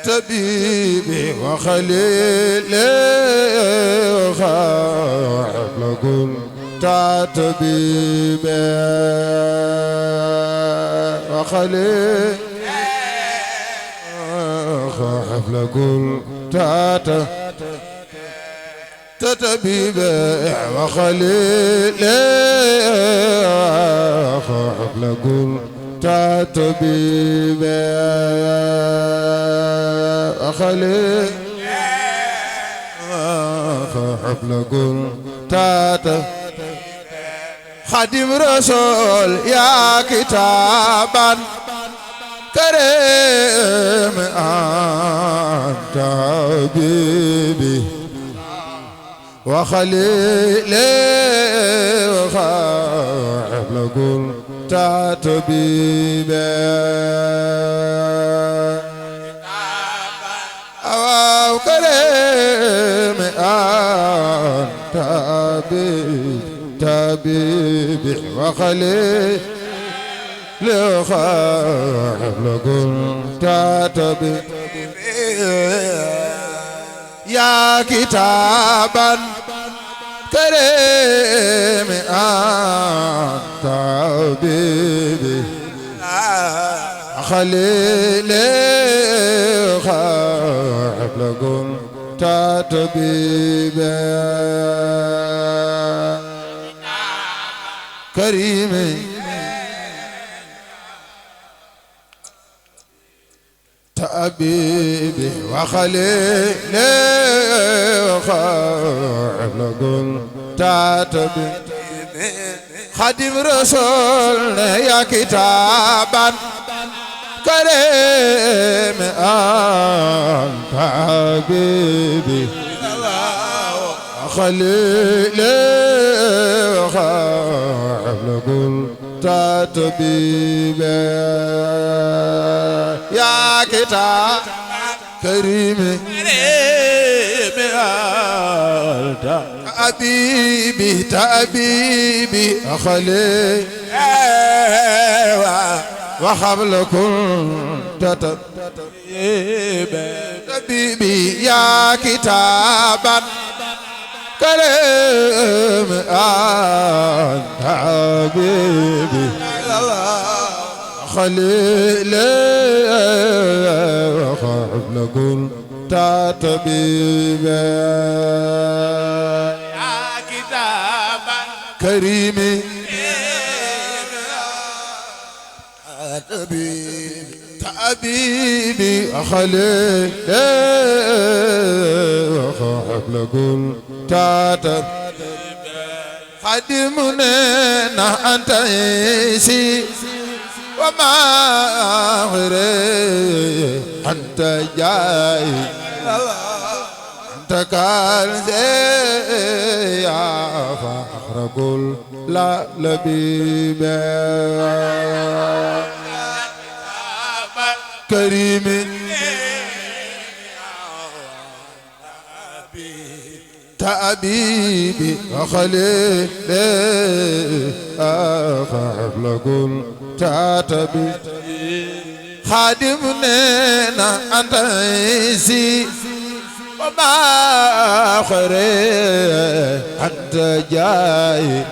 طبيبي وخليلي قبل كنت طبيبي وخليلي قبل كنت طبيبي وخليلي قبل كنت طبيبي وخليلي قبل كنت خادم رسول يا كتابا كريم أنت حبيبي وخليلي قبل كنت طبيبي أو كريم أنت طبيبي وخليلي قبل كنت طبيبي يا كتابا كريم أنت حبيبي خليلي قبل كنت طبيبي كريم حبيبي وخليلي قبل كنت طبيبي خادم رسول يا كتابا كريم أنت حبيبي خليلي قبل كنت طبيبي يا كتاب كريم حبيبي حبيبي خليل وقبل كنت طبيبي يا كتابا كريم أنت حبيبي خليلي قبل كنت طبيبي يا كتابا كريم حبيبي خليلي قبل كنت طبيبي خادمنا أنت عيسي وما غيري أنت جاي أنت كان يا فخر كل لا لبيب كريم حبيبي وخليلي قبل كنت طبيبي خادمنا أنت عيسي وما خيري أنت جاي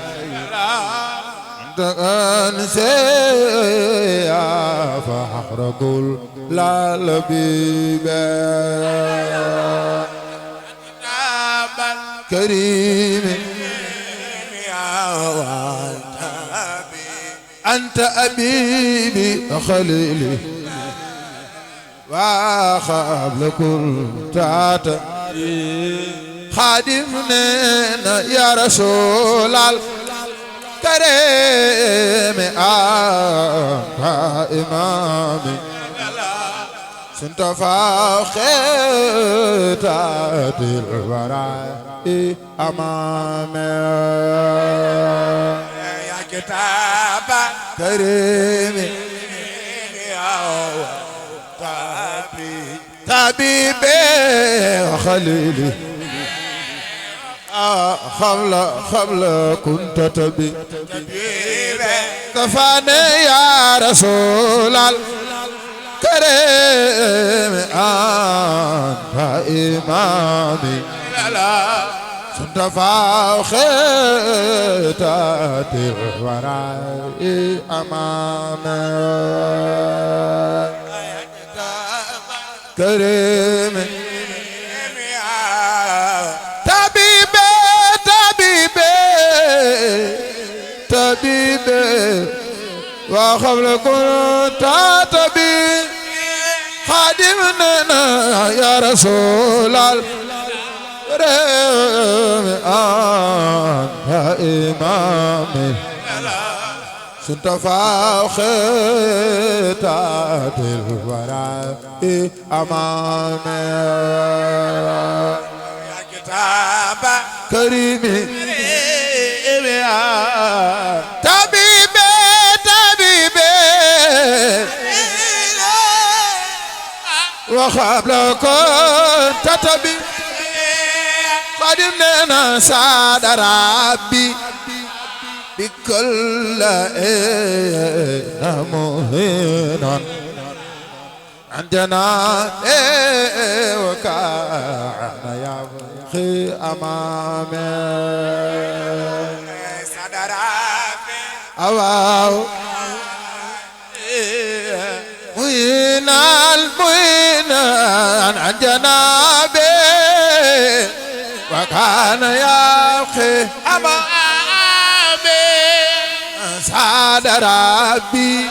أنت أنسي يا فخر كل لا لبيب كريم أنت أبيبي خليلي وقبل كنت خادمنا يا رسول الكريم أنت إمامي سنت فاخرة الوراء أمامي يا كتابا كريم طبيبي خليلي قبل كنت طبيبي كفاني يا رسول الكريم كنت فاخرة الورى أمامي كريم طبيبي طبيبي وقبل كنت طبيب خادمنا يا رسول الله يا إمامي كنت فاخرة الورى أمامي يا كتابة كريمي طبيبي وقبل كنت طبيب خادمنا سعد ربي بكل مهين عندنا وكان يبخي أمامي صدراتي أواو المؤمن عن جنابي وكان يبخي أمامي سعد ربي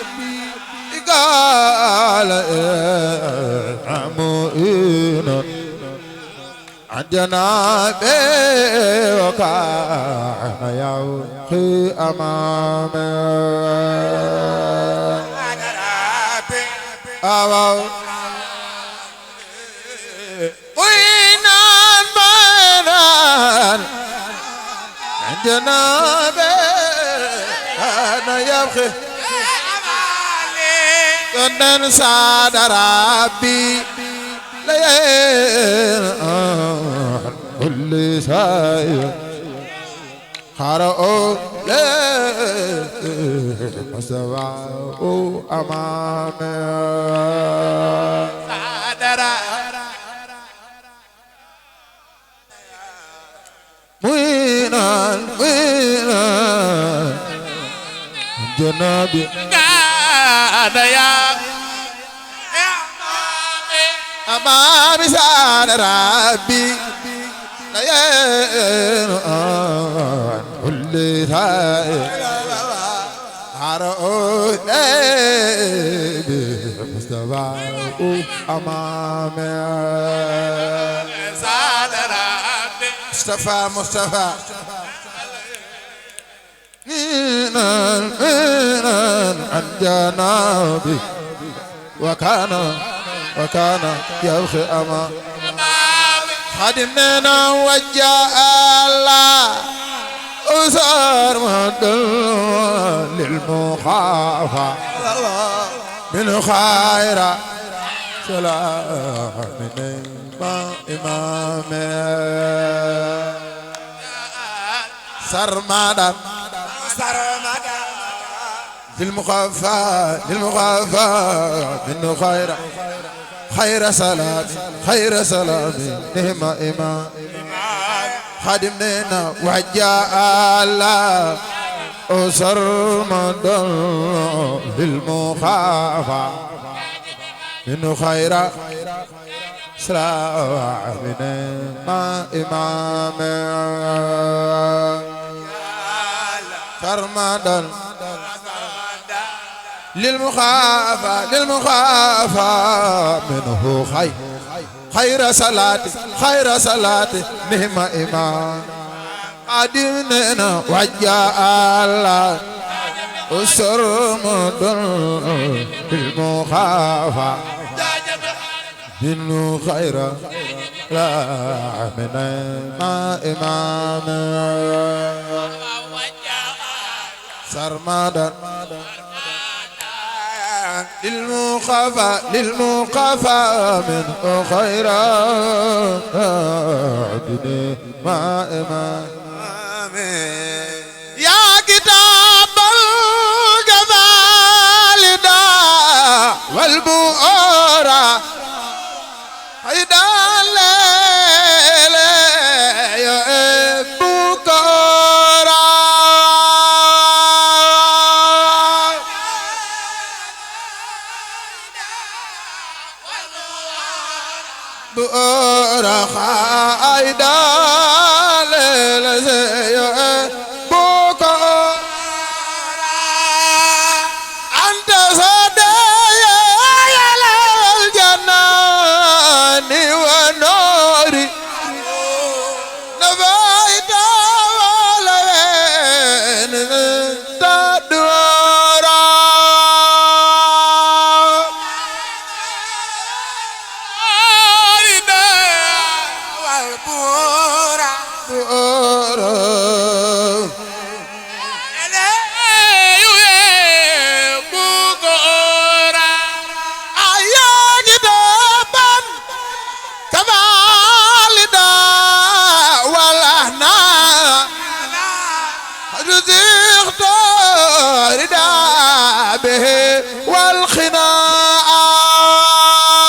قال المؤمن عن جنابي وكان يبخي أمامي أواو وينان بينان عندنا أنا يبخي كنا سعد ربي لين كل شيء خارو مستوى أمامي وينان جنابي كان يا أمامي سعد ربي لين كل شيء عرؤ مستوى أمامي صدراتي مصطفى عن جنابي وكان يبخي أمامي خادمنا وجاء الله أسار مدل للمخافة من خير سلام من إمامي سرمدا للمخافة من خير سلام نعم إمام خادمنا وجاء الله أسر مدل للمخافة من خير سلام نعم إمام سرمدا للمخافة منه خير صلاة نعم إمام عدنا وجاء الله أسر مدن للمخافة منه خير لا من إمام سرمدا للمخافى من خير عبدي ما إمام يا كتاب الجمال دا والبؤرة حيدا الليل يا بؤرا خايدا للزي بوكا أنت صدى يا الجنان ونوري نبايت ولين تدورا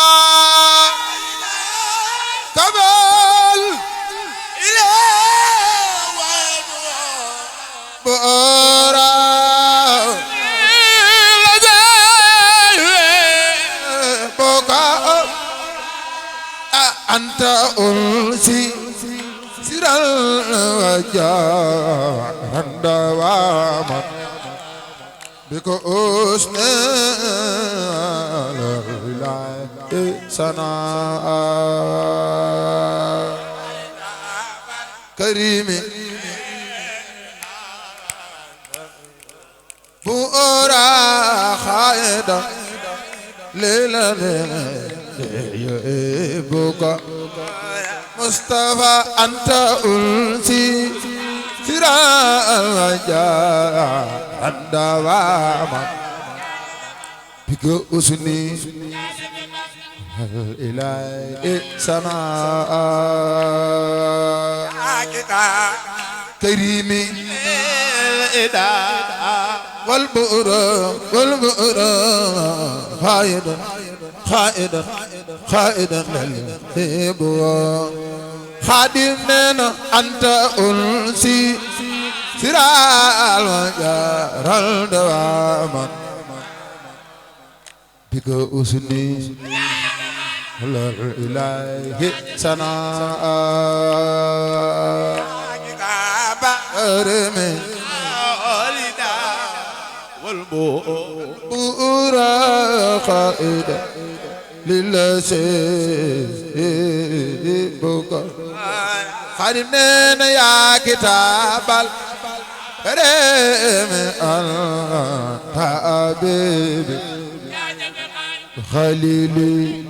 والخناء كبل إلى بؤرا بكاء أنت أنسي سر الوجاء دواما بك أسنى لله سناء كريم بؤرا خايدا ليلة يبوك مصطفى أنت أنسي سرا الوجاء الدواما بك أسني الإله سماء كريم الإله والبؤر خائدا للهبوة خادمنا أنت أنسي سرا الوجار الدواما بك أسني الإله سناء أرمي والبؤر خائدا للسيبك خادمنا يا كتاب الكريم أنت حبيبي خليلي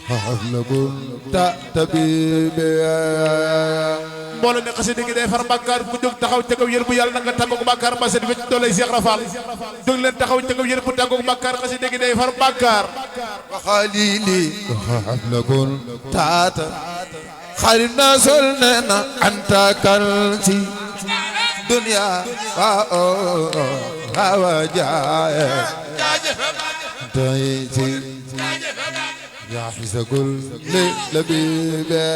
خلق تبيبي mbooloo mi xasida gi day far bàkkaar ku jóg taxaw ca kaw yéen bu yàlla na nga tàggoog bàkkaar ba seen wécc doolay Cheikh Rafal jóg leen taxaw ca kaw yéen bu tàggoog bàkkaar xasida gi day far bàkkaar wa xalili xablagul taata xarit na sol nena anta kansi dunya wa jaaya taysi ya hisagul labiba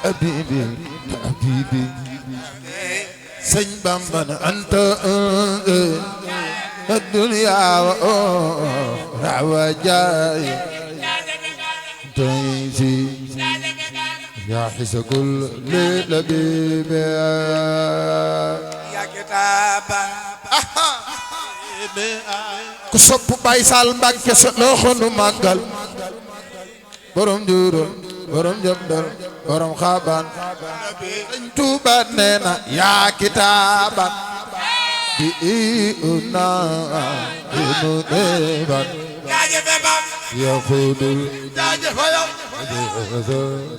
حبيبي سن بامبان أنت الدنيا وجاي تيسي يا حس كل لبيب يا كتاب كسب باي سال مباكي سلوخنو مانغال borom juróom borom jëmbal borom xaban Tuuba neena yaa kitaaban bi una inu neban ya khudul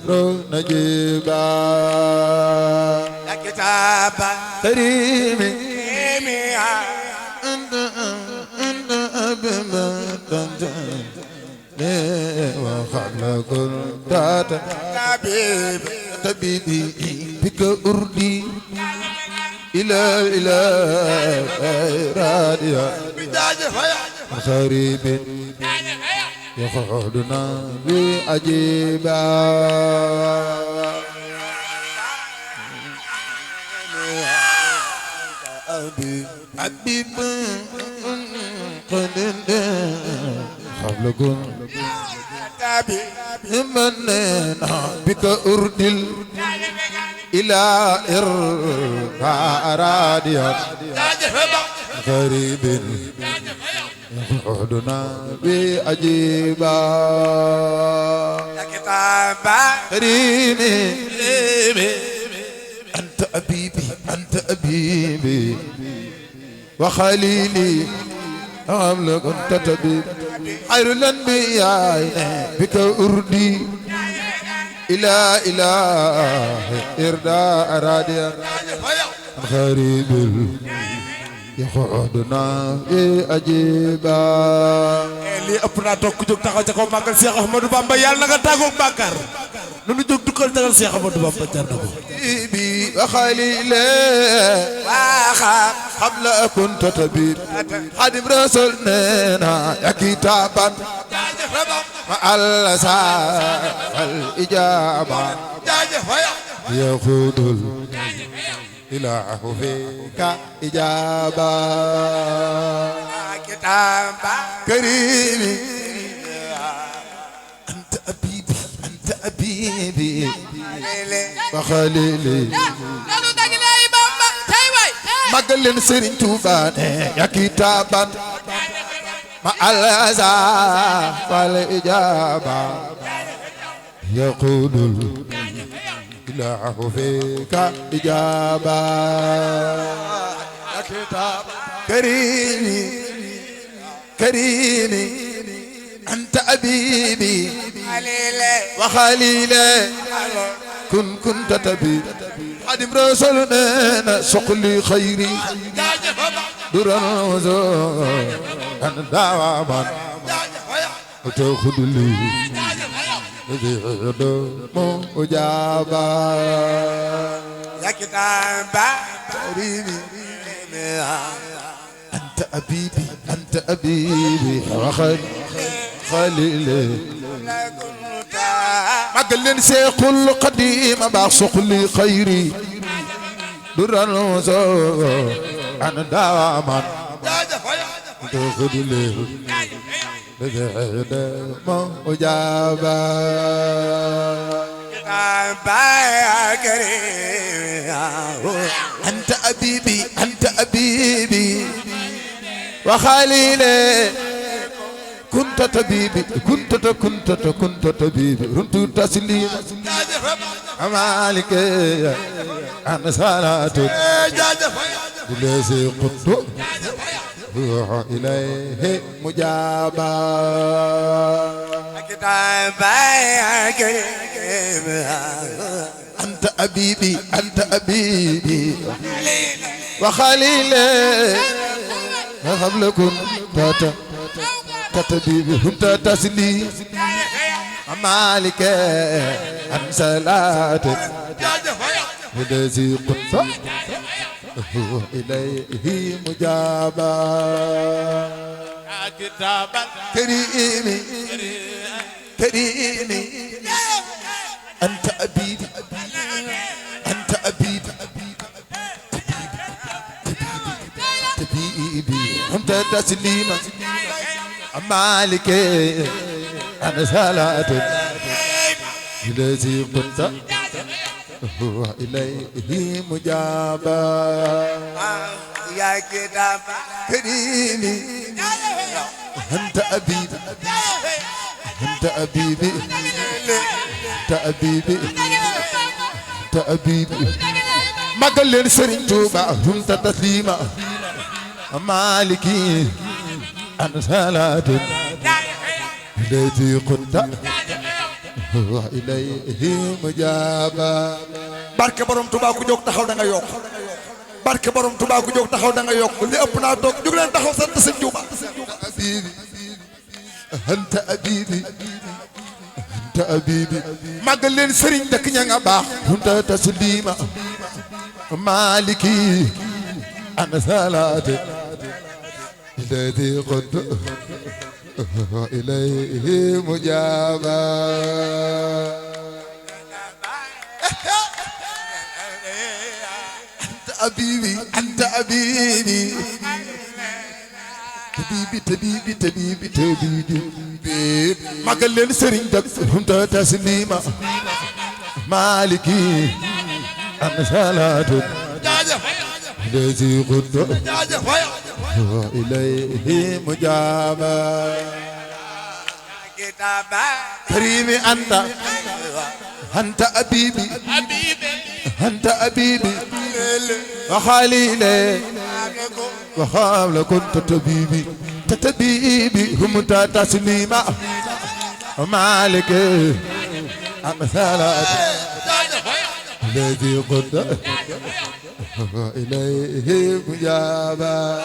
ro najiba ya kitaaban karimi anta abma tantan وخلق الداتا طبيبي بك أردي إلى راديا خريب يخعدنا بأجيبا لكم مننا بك أردل إلى إرقاء راديا غريب يقعدنا بأجيبا كريمي أنت أبيبي أنت أبيبي وخليلي أملك أنت طبيب خير الأنبياء بك أردي إلى إله إرداء راديا غريب يقعدنا أجيبا li ëpp naa toog ku jóg taxaw ca kaw màggal Cheikh Ahmadou Bamba yàlla na nga tàggoog bàkkaar nu nu jóg dukkal tagal Cheikh Ahmadou Bamba jar na ko بي وخليلي قبل كنت تبير خادم رسولنا يا كتابا مع الأسى والإجابة يخوض الإله فيك إجابة كريمي أنت أبيبي أنت أبيبي وخليلي مقلن سرين توباني يا كتابا مع الأذى والإجابة يقول الإله فيك إجابة يا كتاب كريمي كريمي أنت أبيبي وخليلي كنت تبي خادم رسولنا سقلي خيري درا وزور أنا دعوة وتأخذ لي مجابا يا كتابا كريمي أنت أبيبي أنت أبيبي وخليلي مقلن سيقول قديم باسق لي خيري درا وزور أنا داما تأخذ لي مجابا كتابا كريم أنت أبيبي أنت أبيبي وخليلي كنت طبيبي كنت طبيبي رنت تسليم أمالك أنا صلاة الذي قلت روح إليه مجابا كتابا كريم أنت أبيبي أنت أبيبي وخليلي قبل كنت تطبيبي كنت تسليم مالك عن صلاة الذي قلت هو إليه مجابا كتابا كريمي كريمي أنت أبيبي أنت أبيبي تبيبي أنت تسليما مالك أنا صلاة الذي قلت هو إليه مجابا يا كتابا كريمي أنت أبيبي أنت أبيبي أنت أبيبي أنت أبيبي مقلن سرين توبا أنت تسليما مالكي أنا صلاة الذي قلت هو إليه مجابا barke borom Touba ku jóg taxaw da nga yokk barke borom Touba ku jóg taxaw da nga yokk li ëpp naa toog jóg leen taxaw sant sëñ Touba أبيبي أنت أبيبي أنت أبيبي مقلن سرين دك نيغا باخ أنت تسليما مالكي أنا صلاة الذي قلت إليه مجابا أنت أبيبي أنت أبيبي tabibi magal leen sëriñ dak humta taslima maliki an salatu lazi qudda wa ilayhi mujaba kitaba karimi anta abibi wa khalile wa khabla kunta tabibi humta taslima مالك أمثالات الذي قد إليه مجابا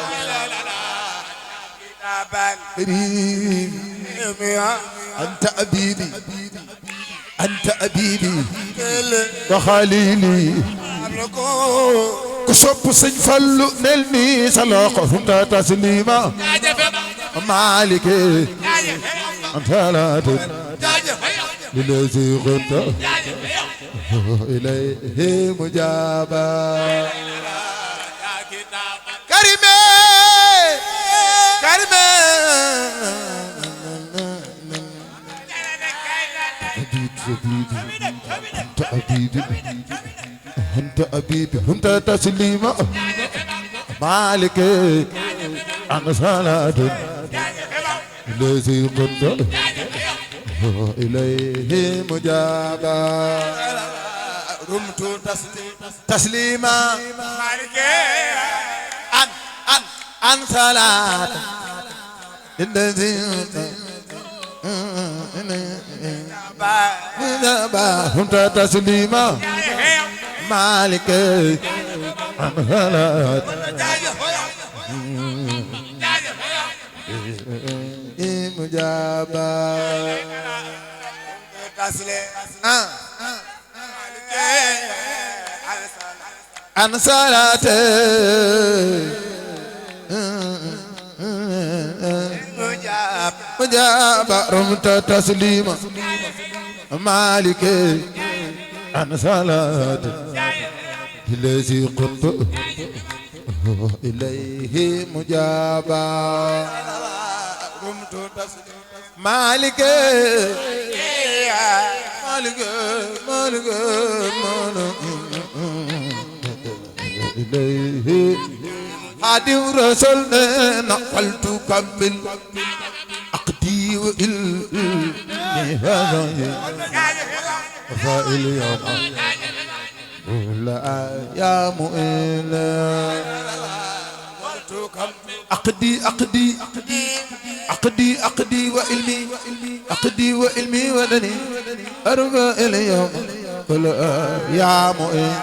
كريم أنت أبيبي وخليلي كشوب سنفلو نلمي سلاقهم تسليما مالك أمثالات الذي قد إليه مجابا كريمة أنت أبيبي أنت تسليما مالك أنا صلاة الذي قد إليه مجابا رمت تسليما مالك أن صلاة الذي أنت تسليما مالك أن صلاة مجابا عن صلاة مجابا رمت تسليما مالك عن صلاة الذي قلت إليه مجابا مالك إليه حادم رسولنا نقلت كمل أقدي وإلي هذا فإل يوم لا يا مؤلا أقدي وإلمي ودني أرجع اليوم ولا يا مؤمن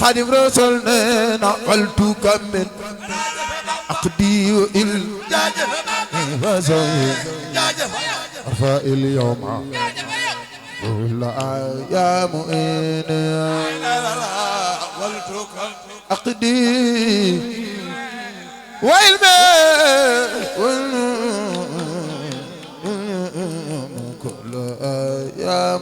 خادم رسولنا نقلت كمل أقدي وإلمي وزوي أرفع اليوم ولا يا مؤمن أقدي وإلمي كل أيام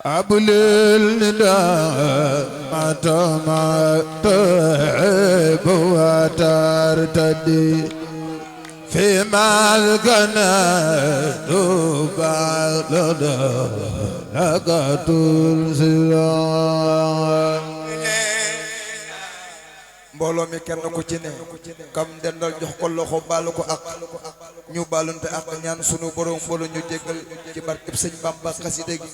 أبل النداء ما تحب وترتدي فيما القناة بعد لك ترسل mbooloo mi kenn ku ci ne kam dendal jox ko loxo baalu ko ak ñu baalunte ak ñaan sunu borom mbooloo ñu jéggal ci barkeb Sëñ Bamba xasida gi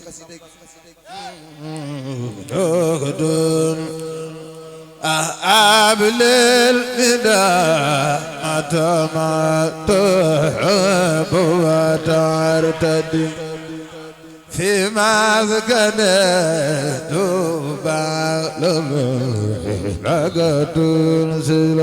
أهاب للمداء أتما تحب وترتدي فيما ذكرت بعد لك تنزل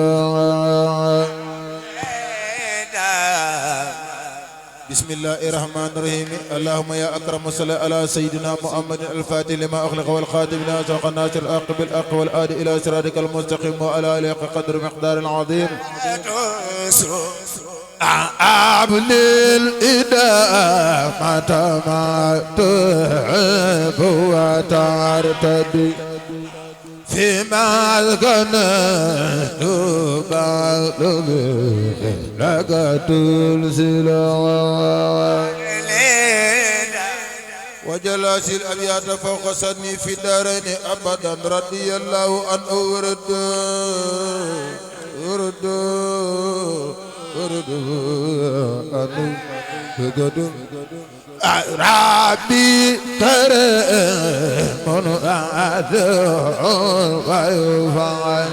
بسم الله الرحمن الرحيم اللهم يا أكرم صل على سيدنا محمد الفاتح لما أخلق والخاتم لما سبق الناصر الحق بالحق والهادي إلى صراطك المستقيم وعلى آله قدر مقدار عظيم أعبد الإله متى ما تحب وترتدي فيما كنت بعلم لك تلسلا وجلس الأبيات فوق سني في دارين أبدا رضي الله عنه ورد عنه ربي كريم ويفعل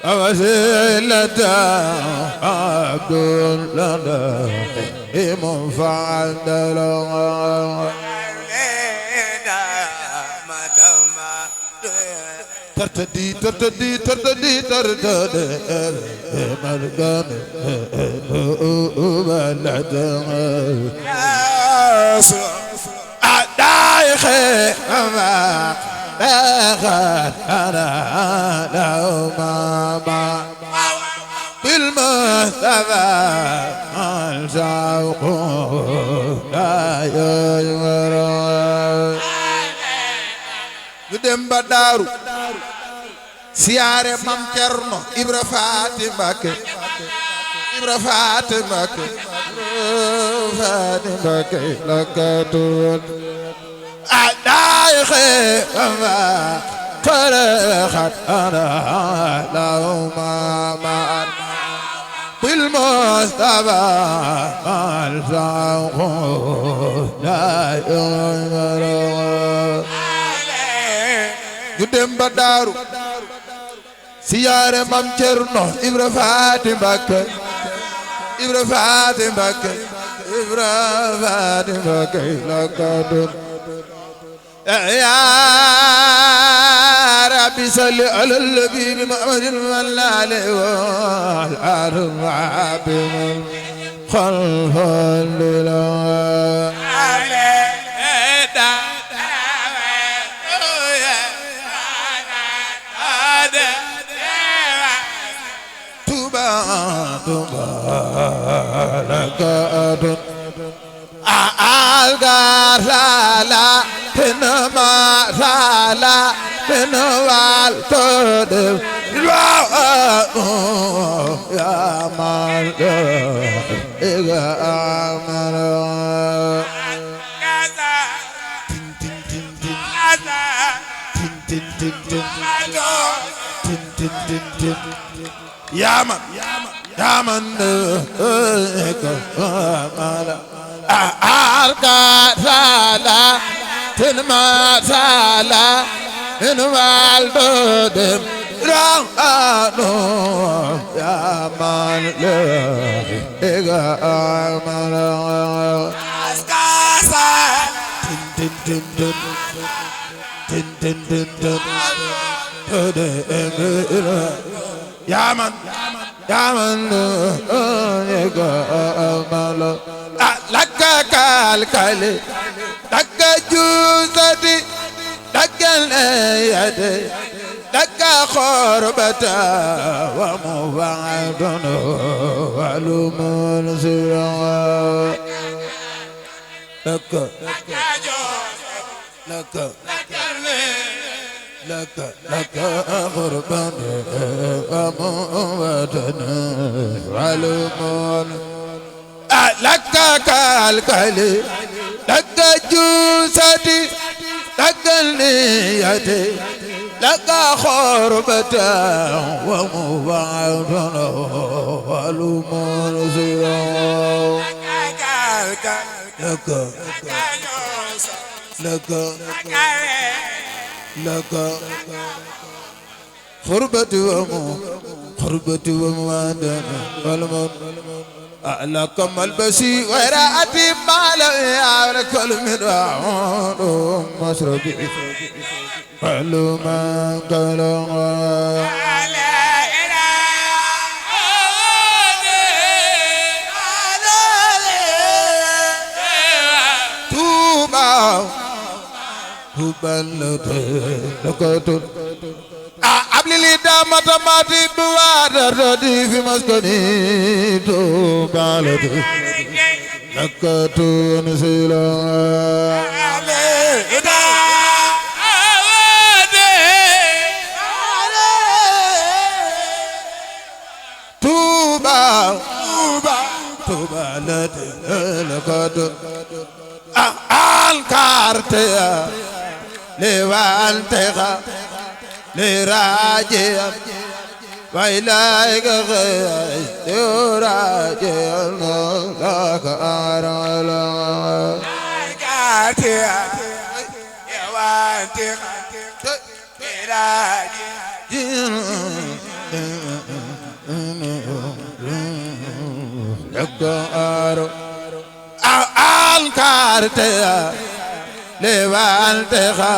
وسيلة عبد لنا مفعل ترتدي مرقان بلد دايخ ما داخل أنا لو ما بالمصطفى الشوق لا يجمر قدام بدارو siyaare mam Cerno Ibra Faati Mbàkke Ibra Faati Mbàkke Faati Mbàkke lakatun adaay xeema xaraxat ana lawma maan bil Mustafa al saqo la yumara ñu dem ba Daaru siyaare mam Cerno Ibra Faati Mbàkke Ibra Faati Mbàkke Ibra Faati Mbàkke lakadun ya rabbi salli ala nabi Muhammadin alayhi wa alihi khalfan lillah لكادن الغالة إنما لا إنوال تدم يا مال إذا أمر يا من يا من أركا سالا تنما سالا إنوال دودم رانو يا من إيغا أمر أسكاسا تن تن تن تن تن تن تن يا من يا من يقامل لك كالكالي لك جوزتي لك الأيدي لك خربتا ومبعد ولمن سرعا لك غربان وموتنا علمان لك كالكالي لك جوستي لك النيتي لك خربتا وموعدنا علمان زيان لك خربتي وموعدنا علمان لك ملبسي وراتي مالا يا كل من عون مشربي قالوا ما قالوا توبا لك قبل لي دامة ماتي بوادر دي في مسكني توبالتي لك تنسيلا alati lakatu alkarte lewantexa leraje wailaika leraje lakarala alkarte lewantexa leraje lakaro alkarte lewantexa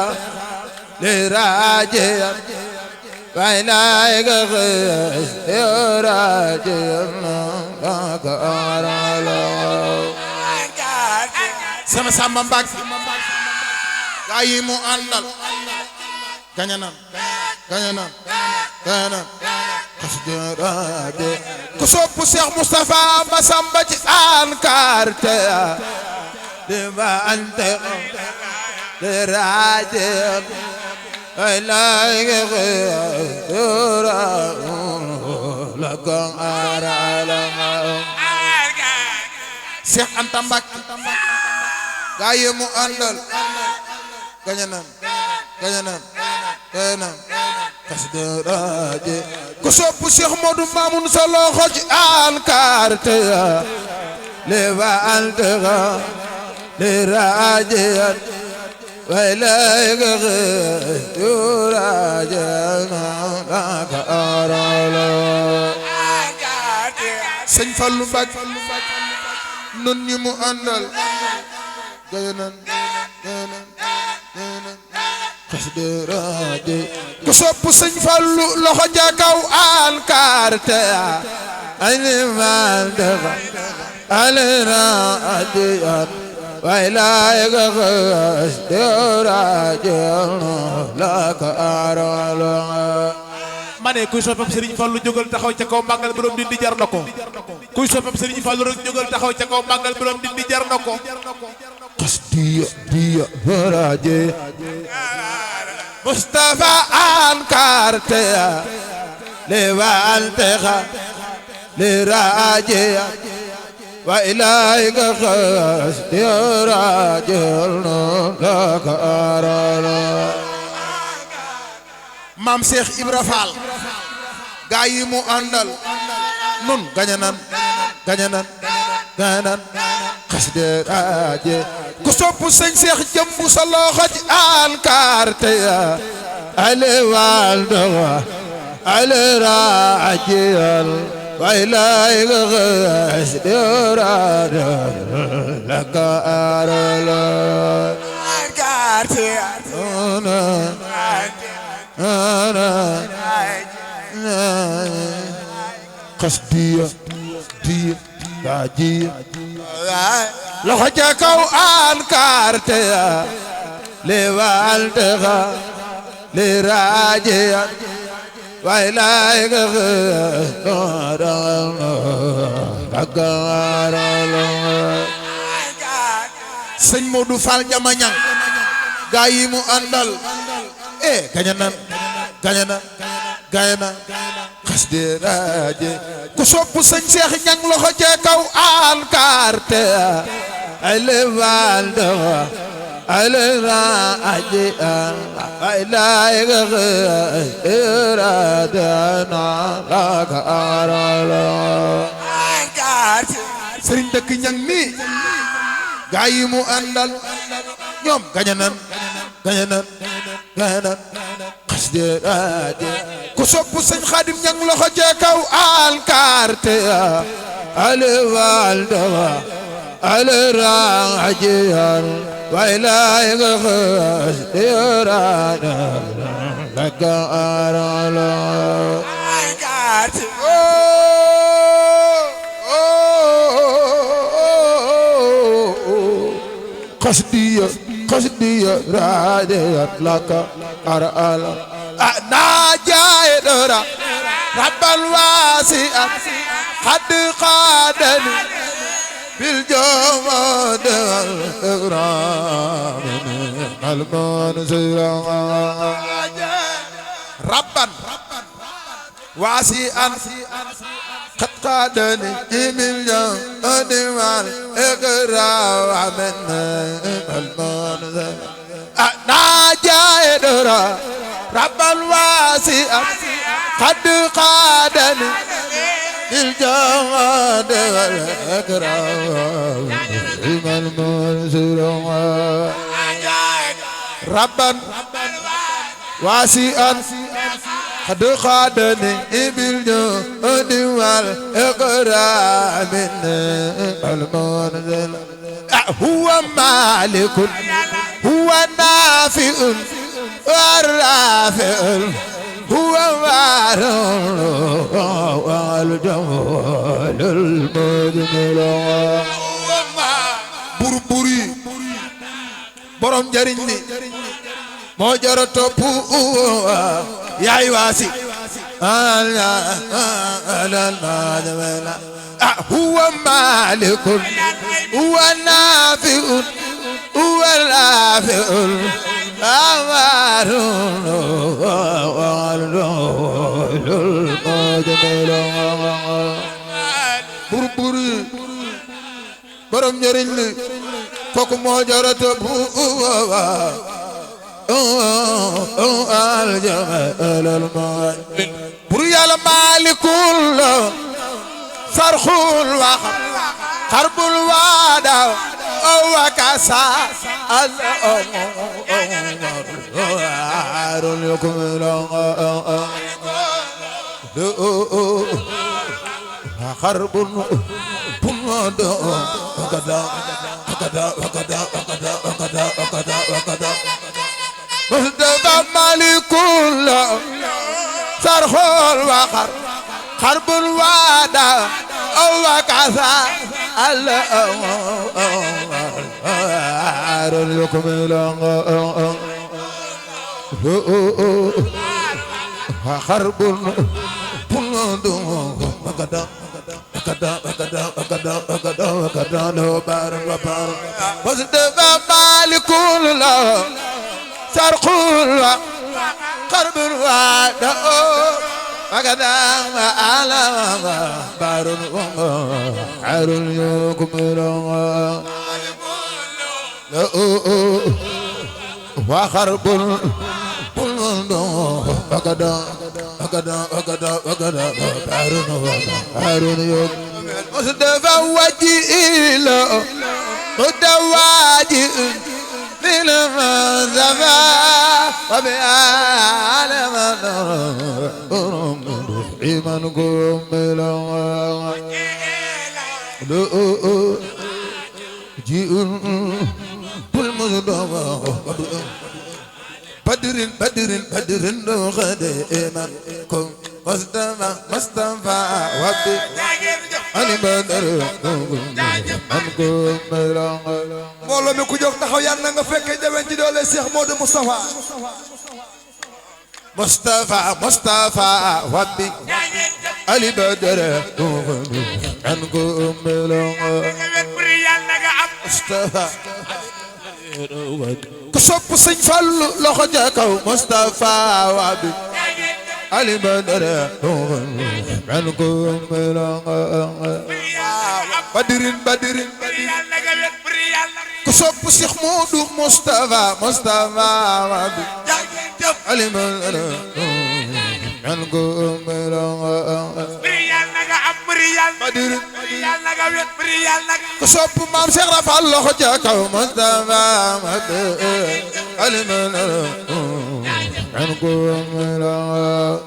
leraje wailaika leraje lakarala sama Samba Mbacke gaa yi mu àndal gañe nan ku sopp Cheikh Moustapha Massamba ci alkarte lewantexa leraje wailaika lakarala Cheikh Anta Mbacke gaa yi mu àndal gañe nan ku sopp Cheikh Modou Mamoun sa loxo ci alkarte lewantexa leraje wailaika leraje lakarala Sëñ Fallou Mbacke nun ñi mu àndal gañe nan ku sopp Sëñ Fallou loxo ja kaw alkarte lewantexa leraje wailaika leraje lakarala ma ne kuy soppam Serigne Fallou jógal taxaw ca kaw màggal borom Ndindi jar na ko kuy soppam Serigne Fallou rek jógal taxaw ca kaw màggal borom Ndindi jar na ko dia baraje Moustapha alkarte lewantexa leraje wailaika leraje lakarala Maam Cheikh Ibra Fall gaa yi mu àndal nun gañe nan leraje ku sopp Sëñ Cheikh jëmbu sa loxo ci alkarte lewantexa leraje wailaika leraje lakarala alkarte dia baji loxo ca kaw alkarte lewantexa leraje wailaika lakarala Sëñ Modou Fall Jamañang gaa yi mu àndal gañe nan leraje ku sopp Sëñ Cheikh Ñang loxo ca kaw alkarte lewantexa leraje wailaika leraje lakarala Sëriñ Dëkk Ñang mi gaa yi mu àndal ñoom gañe nan leraje ku sopp Sëñ Xaadim Ñang loxo ca kaw alkarte lewantexa leraje wailaika leraje lakarala qasdiya radiyat laka arala najaidora rabbal wasi'at qad qadani bil jawad wal ikram al mansira rabban wasi'an قد قادني من جود والإقرار من المنزل ناجي ربا واسعا قد قادني الجود والإكرام من المنزل ربا واسعا قد قادني بالجود والإكرام من المنزل هو مالك هو نافع والرافع هو والجمال المجمل بربري borom njariñ li moo jara topp yaay waasi huwa malikun huwa nafiun huwa rafiun burburi borom njariñ li kooku moo jara topp bur yàlla maalikul sarxul wax xarbul waada wa kasa arul yukumila xarbul punodo مصطفى مالك صرخ الوقر خرب الوادع أو كذا الأمر يكمل خرب مصطفى مالك سرقول قرب الوادع وكذا على بار عار يكمل وخرب وكذا بار عار يكمل مصطفى وجيل متواجئ للمزفى وبعالم إيمان كملا جيء بالمصطفى بدر خديما كم مصطفى وبي علي بدر mbooloo mi ku jóg taxaw yàlla na nga fekkee déwén ci doole Cheikh Modou Moustapha Moustapha wabbi Ali Badara anko melongo Moustapha ku sopp Sëñ Fallu loxo ja kaw Moustapha wabbi Ali Badara anko melongo Badirin ku sopp Cheikh Modou Moustapha wabbi Ali Badara anko melongo ku sopp Maam Cheikh Rafal loxo ja kaw Moustapha wabbi Ali Badara anko melongo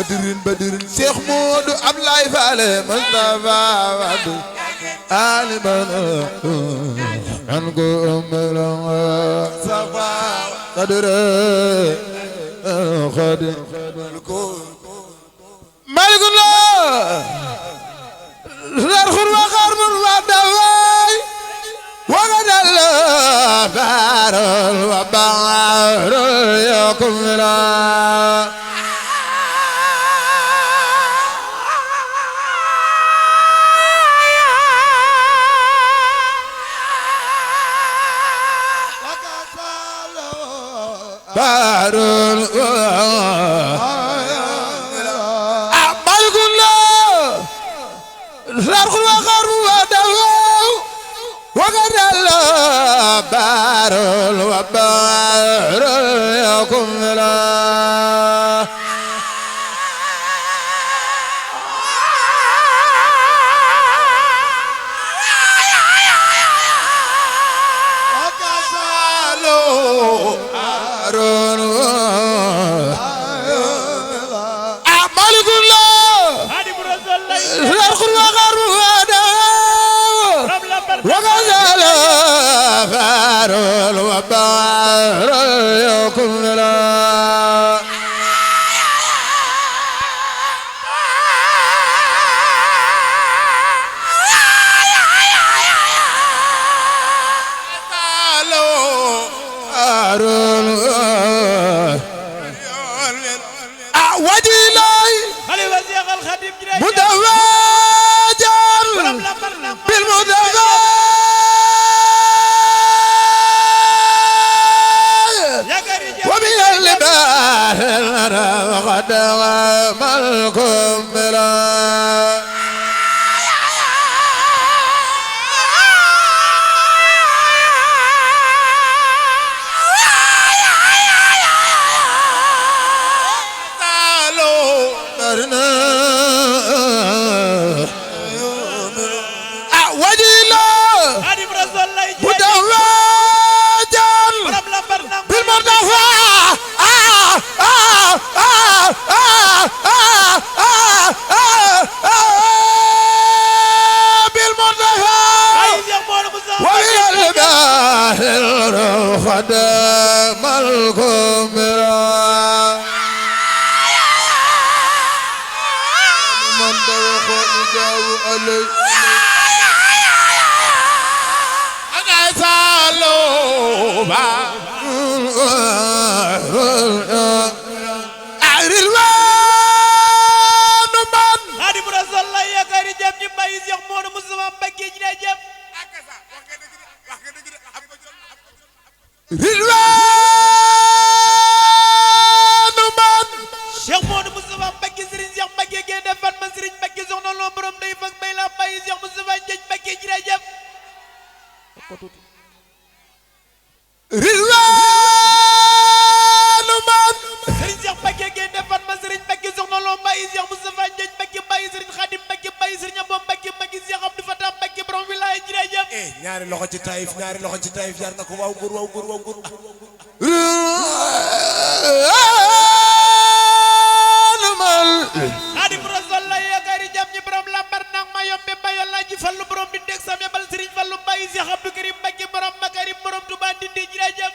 Badirin Cheikh Modou Ablaye Fale Moustapha wabbi Ali Badara anko melongo Qadra Khadim Malikullah Zarkhul wa Qarmul wa Dawai wa Gadal Barul wa Barul Yakumla Barul بار وبار يكون لا وغزال فار وبار يكون لا وجيلاي مدواجا بالمدواجا ومن اللبال وقد غملكم بلا خدم الكبرى من دوخ يجاو علي أنا سالوبا أعرلوان من هادي برسول الله يا كاري جاب ني باي شيخ مودou Moustapha Mbacké جي جاب rilwaanu man Cheikh Modou Moustapha Mbacké Serigne Cheikh Mbacké Gaïndé Fatma Serigne Mbacké soxna Lo borom day fak bay la baye Cheikh Moustapha Ndiaye Mbacké jërëjëf rilwaanu man Serigne Cheikh Mbacké Gaïndé Fatma Serigne Mbacké soxna Lo baye Cheikh Moustapha Ndiaye Mbacké baye Serigne Khadim Mbacké baye Serigne Abou Mbacké Mbacké Cheikh Abdou Fatah Mbacké borom wilaya jërëjëf ñaari loxo ci Taïf ñaari loxo ci Taïf jar na ko waaw góor waaw góor waaw góor rilwaanu man Khadim Rasul la yaakaari jam ñi borom lambar nak ma yombe bayal la ji fallu borom bi deg sam yabal Serigne Fallu baye Cheikh Abdou Karim Mbacké borom Makarim borom Touba Ndindi jërëjëf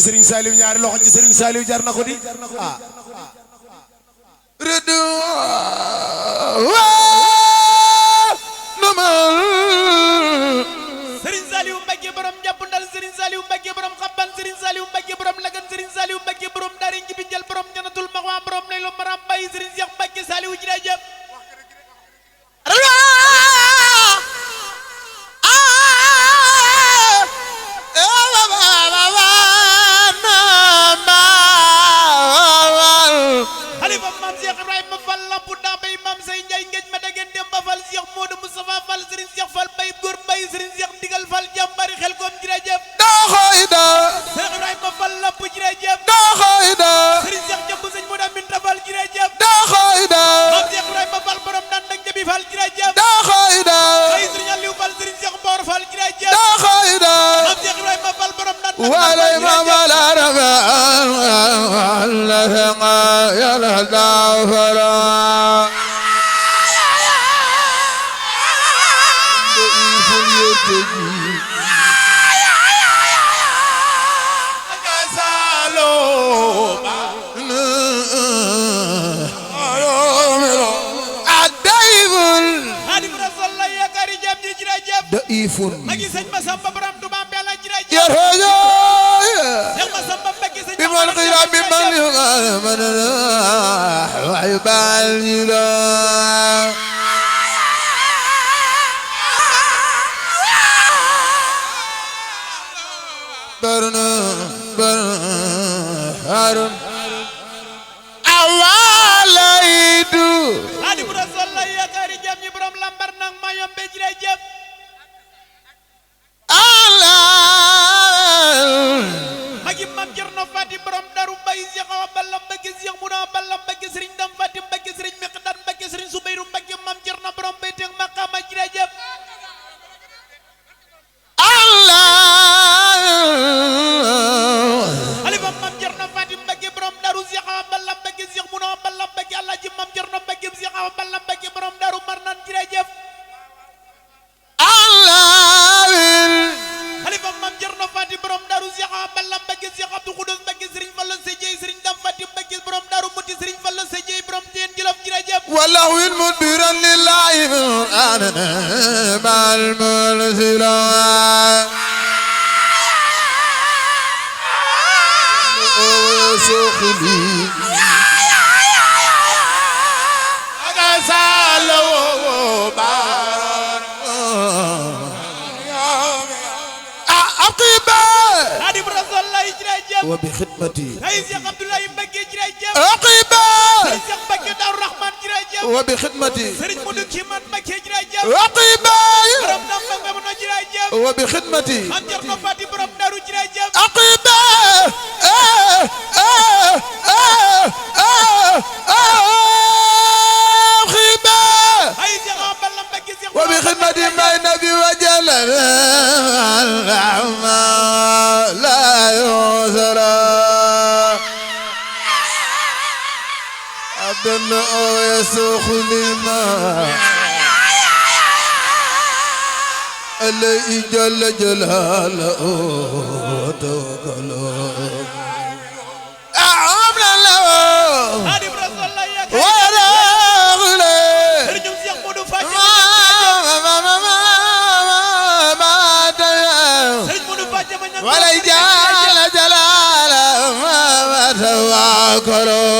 Serigne Saliou ñaari loxo ci Serigne Saliou jar na ko di ah Serigne Saliou Mbacké borom jàppandal Serigne Saliou Mbacké borom xabban Serigne Saliou Mbacké borom lagan Serigne Saliou Mbacké borom daari njibi jël borom janatul maxwa borom lay lo maram baye Serigne Cheikh Mbacké Saliou jërëjëf Khalifa Mame Cheikh Ibrahima Fall lampu da bay Mame Sey Ndiaye ngej ma degen Demba Fall Cheikh Modou Moustapha Fall Serigne Cheikh Fall bay góor bay Serigne Cheikh Ndigal Fall jàmbari xel koom jërëjëf doxoyda Cheikh Ibrahima Fall lampu jërëjëf doxoyda Serigne Cheikh jëmb Serigne Modou Aminta Fall jërëjëf doxoyda Mame Cheikh Ibrahima ولا إمام ولا رفع لثقا يلهدى فرا ضعيف يرتجي ضعيف يرهجا بمن قيل بمن يقال من وعبال برنا هارون أواليدو هادي برسول الله يا كاري جام يبرم لامبر نang mayom be jira jam magi mam Cerno Fati borom daru bay Cheikh Awa Balla Mbacké Cheikh Mouna Balla Mbacké Serigne Dam Fati Mbacké Serigne Miqdar Mbacké Serigne Soubeyru Mbacké mam Cerno borom bayte ak maqama jira jam Alifa mam Cerno Fati Mbacké borom daru Cheikh Awa Balla Mbacké Cheikh Mouna Balla Mbacké Alhaji mam Cerno Mbacké Cheikh Awa Balla Mbacké borom daru Marnan jira jam Alifa mam Cerno Fati borom daru Cheikh Awa Balla Mbacké Cheikh Abdou Khoudoss Mbacké Serigne Fallou Sejey Serigne Dam Fati Mbacké borom daru Muti Serigne Fallou Sejey borom Teen Jolof jira jam والله مدبرا لله من آننا مع المنزلا سخلي هادي برسول الله جرا جام وبخدمتي هاي شيخ عبد الله Mbacké jira jam عقبا Serigne Cheikh Mbacké Darou Rahman jira jam وبخدمتي Serigne Modou Kiman Mbacké jira jam عقبا borom Dam Mbacké mo jira jam وبخدمتي mam Cerno Fati borom daru jira jam عقبا هاي شيخ Awa Balla Mbacké Cheikh وبخدمة ما النبي وجلنا لا يوزرا عبد الله يسوق لما اللي جل جلاله وتوكله أعمل له هادي برسول الله يا كاري ورغله Serigne Cheikh Modou Fati Serigne Modou Fati ma ñang ولا جال جلال ما توكلوا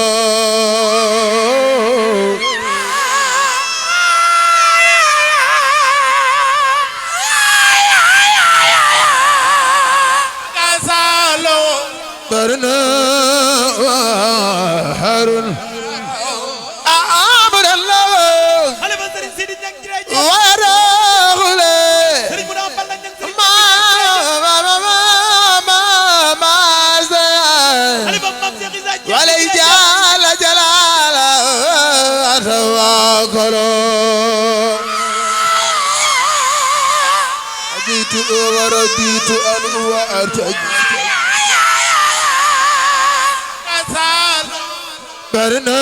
برنا هارون أعبد الله Alifa Serigne Sidi ñang jira jam ورغله Serigne Mouna Balla ñang Serigne Alifa mam Cheikh Issa Dieng ولا جال جلال توكلوا أجيت ورديت أن وأرتج برنا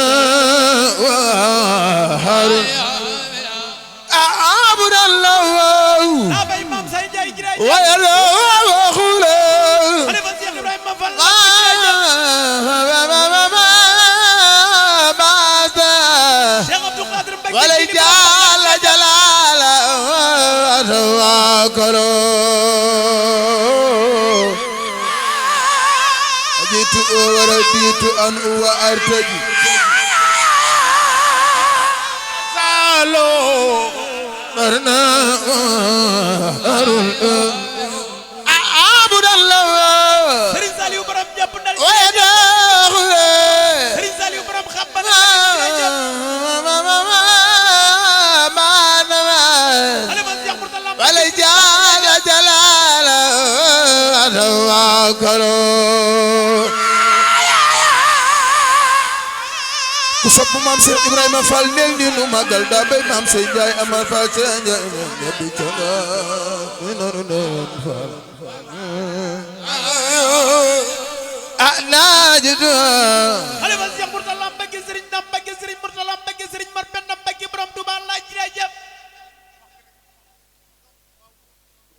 وهارون أعبد الله daa bay mam Say Ndiaye jira jam ويلا وخلا Alifa Cheikh Ibrahima Fall Cheikh Abdou Khadir Mbacké ولا جال جلال توكلوا أجيت ورديت أن وأرتجي برنا أعبد الله Serigne Saliou borom jàpp ndal ويدخل Serigne Saliou borom xabbal Alifa Cheikh Mourtala ولا جال جلال توكلوا ku sopp maam Cheikh Ibrahima Fall nel ni nu magal da bay maam Sey Njaay amal fa Sey Njaay ñebi canga ni noonu doon Fall ناجد xalifa Cheikh Mourtala Mbacke Serigne Dame Mbacke Serigne Mourtala Mbacke Serigne Mor Penda Mbacke borom Touba laaj jërëjëf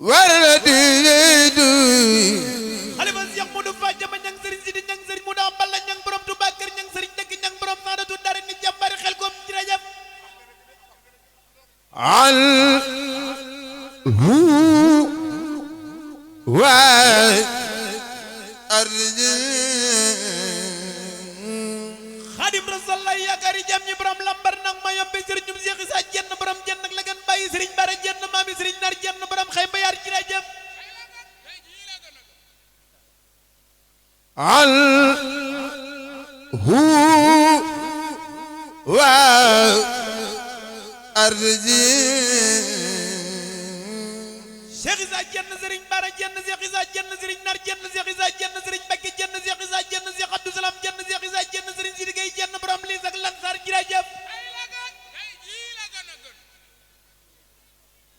وردي xalifa Cheikh Modou Fa Jama ñang Serigne Sidi ñang Serigne Modou Amballa ñang borom Touba kër ñang Serigne dëkk ñang borom Saadatu Dare ni jàmbari xel koom jërëjëf عن هو Xaadim Rasul la yaakaari jam ñi borom lambar nag ma yombe Serigne ñum Cheikh Issa jenn borom jenn ak la gën bàyyi Serigne Bara jenn maami Serigne Nar jenn borom xëy mbayaar jërëjëf عن هو Cheikh Issa jenn Serigne Bara jenn Cheikh Issa jenn Serigne Nar jenn Cheikh Issa jenn Serigne Mbacke jenn Cheikh Issa jenn Cheikh Abdou Salam jenn Cheikh Issa jenn Serigne Sidi Gueye jenn borom liis ak Lansar jërëjëf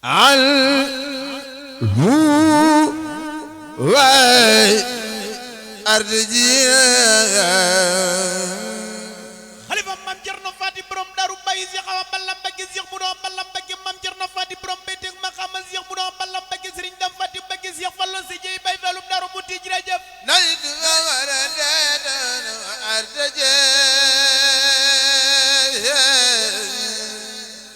عن هو xalifa Mam Cerno Fati borom Daaru Baye Cheikh Awa Balla Mbacke Cheikh Moudou Balla Mbacke Mam Cerno Fati borom Bétek Makama Cheikh Moudou Balla Mbacke Serigne Dame Fati Mbacke Cheikh Fallo si jey bay falum Daaru Muti jërëjëf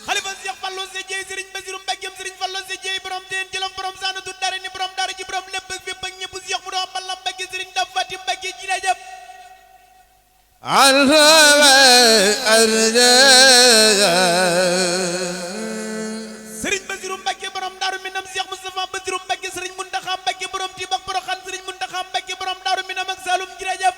xalifa Cheikh Fallo si jey Serigne Basiru Mbacke Serigne Fallo si jey borom teen jëlam borom Saanatu Dare ni borom Daara ji borom lépp ak fépp ak ñëpp Cheikh Moudou Balla Mbacke Serigne Dame Fati Mbacke jërëjëf Serigne Basiru Mbacke borom Daaru Minam Cheikh Moustapha Basiru Mbacke Serigne Muntaxa Mbacke borom Tibak Poroxaan Serigne Muntaxa Mbacke borom Daaru Minam ak Saloum jërëjëf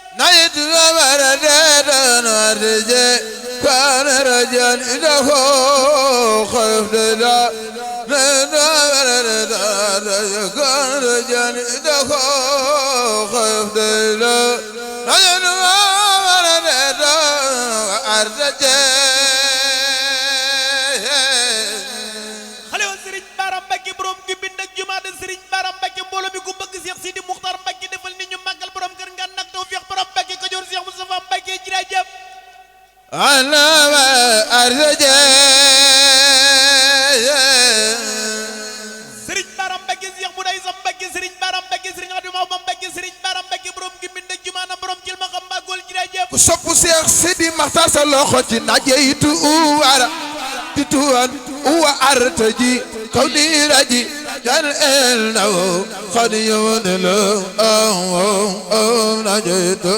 xalifa Serigne Bara Mbacke borom gi bind ak jumaada Serigne Bara Mbacke mbooloo mi ku bëgg Cheikh Sidi Muxtar Mbacke defal ni ñu màggal borom kër nga nag tawfiq borom Mbacke Kajoor Cheikh Moustapha Mbacke jërëjëf Serigne Bara Mbacke Cheikh Mouday Sam Mbacke Serigne Bara Mbacke Serigne Abdou Mahmoud Mbacke Serigne Bara Mbacke borom gi bind ak jumaada borom jël ma xam mbàggool jërëjëf ku sopp Seex Sidi Maxtaar sa loxo ci najeytu uwara tituan uwa artaji kawni raji jan el nawo khadiyon lo najeytu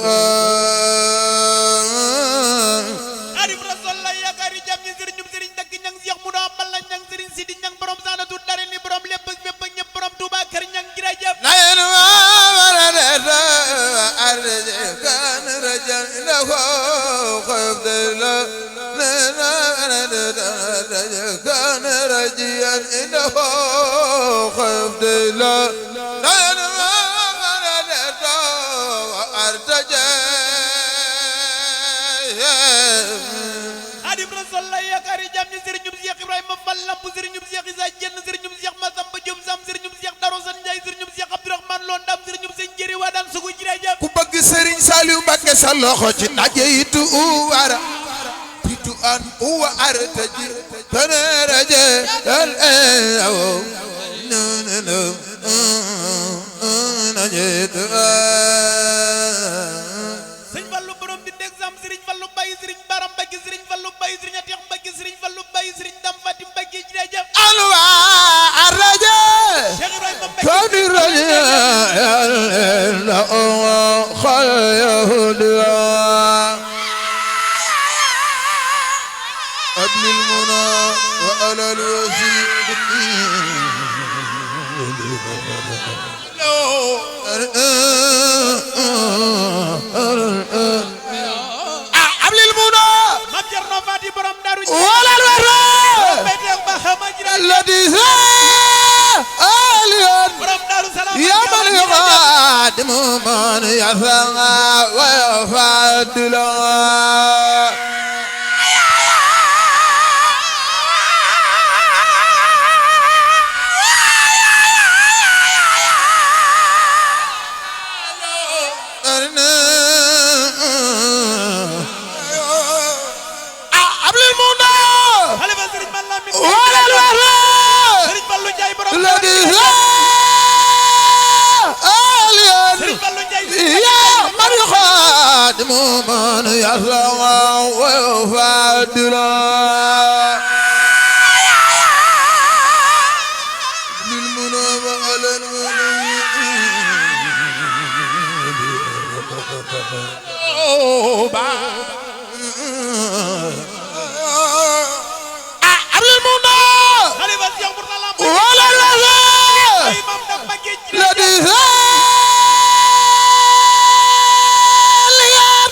Xaadim Rasul la yaakaari jam ñi Serigne ñum Serigne dëkk ñang Cheikh Moudou Balla ñang Serigne Sidi ñang borom Saanatu Dare ni borom lépp ak fépp ak ñëpp borom Touba kër ñang jërëjëf nayen wara da arje kan rajan lahu khafdala كان رجيا إنه خفض لا Xaadim Rasul la yaakaari jam ñi Serigne Cheikh Ibrahima Fall Lamp Serigne Cheikh Issa Jenn Serigne Cheikh Massamba Diop Sam Serigne Cheikh Daro San Ndiaye Serigne Cheikh Abdourahmane Lo Ndam Serigne Sëñ Jëri Wadaan Sugu jërëjëf ku bëgg Serigne Saliou Mbacké sa loxo ci najeytu uwara titu an uwa artaji kana raje al najeytu Sëñ Fallu borom di exam Serigne Fallu Baye Serigne Bara Mbacke Serigne Fallu Baye Serigne Atex Mbacke Serigne Fallu Baye Serigne Dam Fati Mbacke jërëjëf alwa arraja Cheikh Ibrahima Mbacke kani raja la khayhuda أبل المنى وألا الوزير أبل المنى Mam Cerno Fati borom Daaru ولا الوراء Bétek ba xama jërëjëf الذي ساليا borom Daaru Salaam يا من يقادم من يفعل ويفعل يسمع ويفادنا للمنى وعلى xalifa Cheikh Mourtala ولا ay mam da Mbacké الذي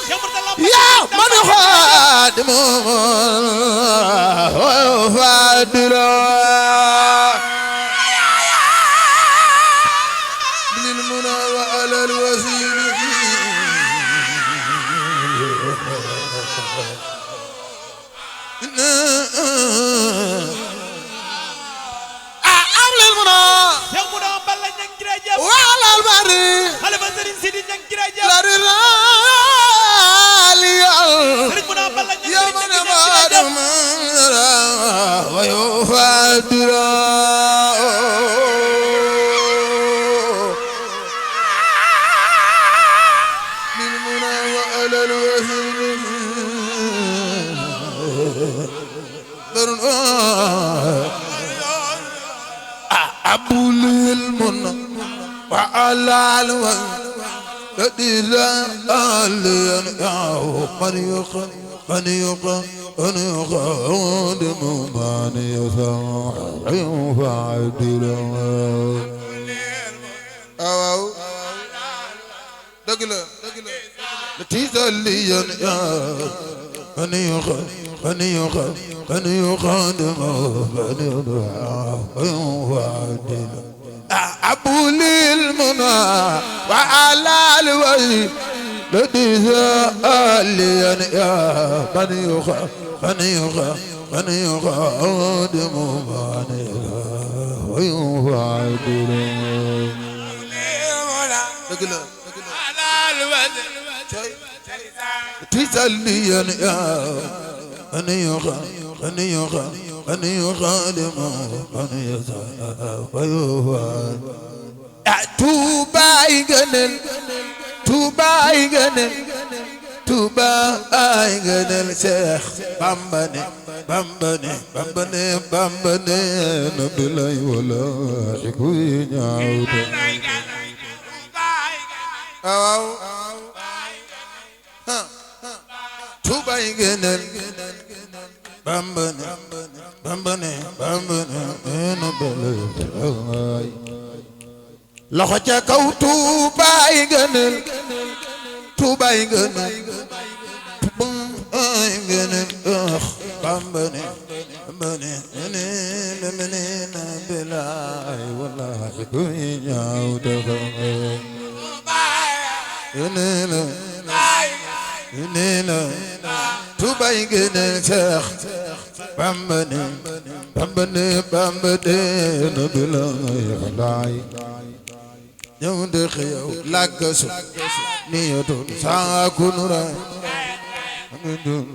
Cheikh Mourtala يا من خادم وفادنا للمنى وعلى الوسيل أعمل المنى Cheikh Mourtala Balla ñang jërëjëf وعلى البري xalifa Serigne Sidi ñang jërëjëf لا رالي Serigne Mourtala Balla ñang يا من خادم ويفادنا للمنى وعلى الوهن أبو للمنى وعلى الوهن لدينا آلين من يقدم من يسمع فعدل أو دقلا لتيزاليا من يقدم من فعدل أبو للمنى وعلى الوجه لديها آليا يا من يقدم من فعدل تسليا يا من يخادم من يسعى ويوفى توبا يغنل شيخ بامبني نبلاي ولا شكوي نعود توبا يغنل بامبني نبلاي loxo ca kaw tuubaay gënal tuubaay gënal tuubaay gënal bambane na bilaay wallahi kuy ñaaw dafa gënal tuubaay gënal Seex bambane na bilaay wallahi ñëw de xew làggasu niyatun saakunura dun